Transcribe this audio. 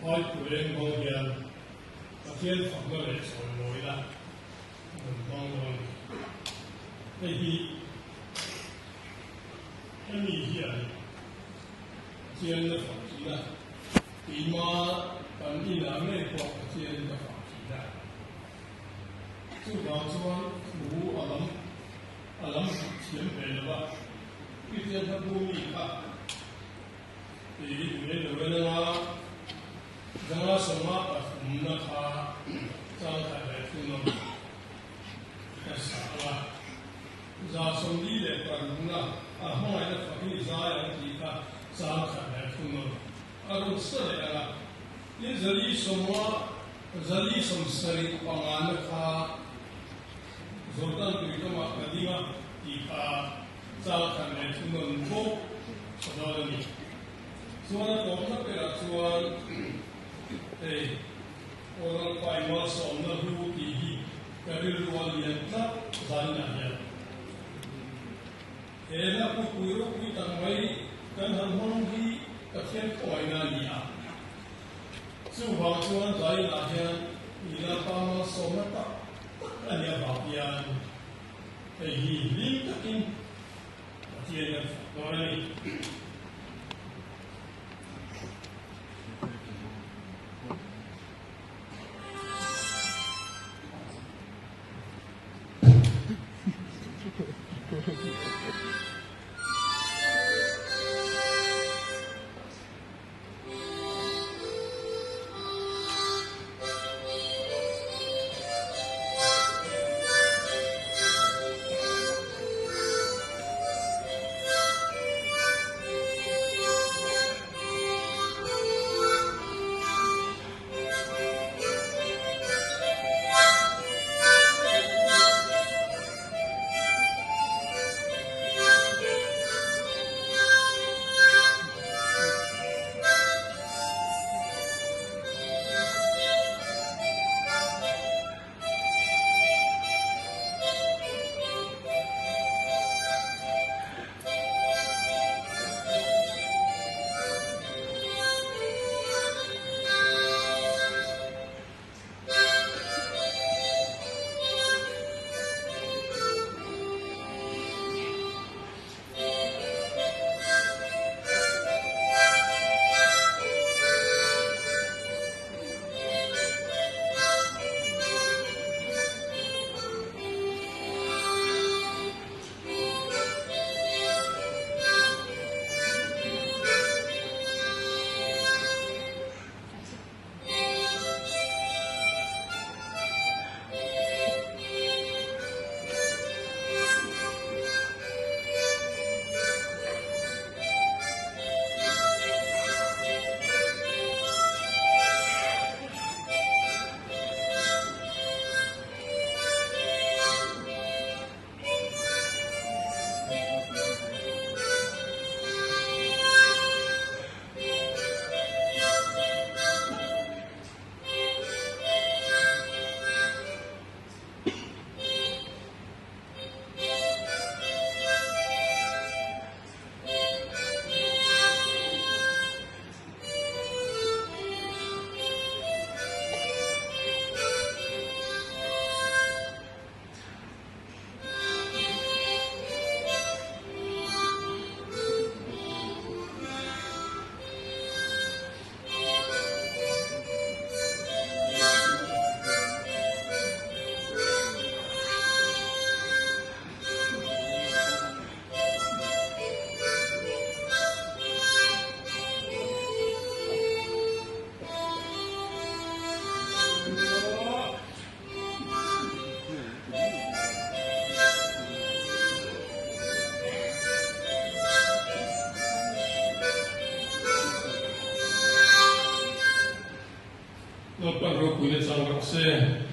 Phaipui hmang hian Pathian fakna leh chawimawina a rawn hmang dawn a ni. Hei hi hemi hian Pathian a fak thin a, keima kan inah ngei pawh Pathian ka fak thin a. Chuvang chuan thu a lam a lam thiam ve lo va, Kristian hla bu mi kha Tih hi duh lo en anga zanga sawma pathumna kha chang khat leh thum a ka sa anga za sawmli leh parukna a hmangaihna fak hi zai ang tih kha chang khat leh thum a a rawn sa leh anga tin zali sawma zali sawmsarih pangana kha Jordan tui kamah ka ding a tih kha Chang khat leh thum an bawk tha dawn a ni. Chuan a tawpna berah chuan hei Oral Pai malsawmna hlu tih hi ka rilru a lian tlat zaninah hian he hla pupui ropui tak mai kan han hmang hi Pathian khawngaihna a ni a. Chuvang chuan zaninah hian Lalpa malsawmna tak tak a nih avang hian Hei hi hlim takin Pathian kan fak dawn a ni. Lalpan ropuina chang rawh se.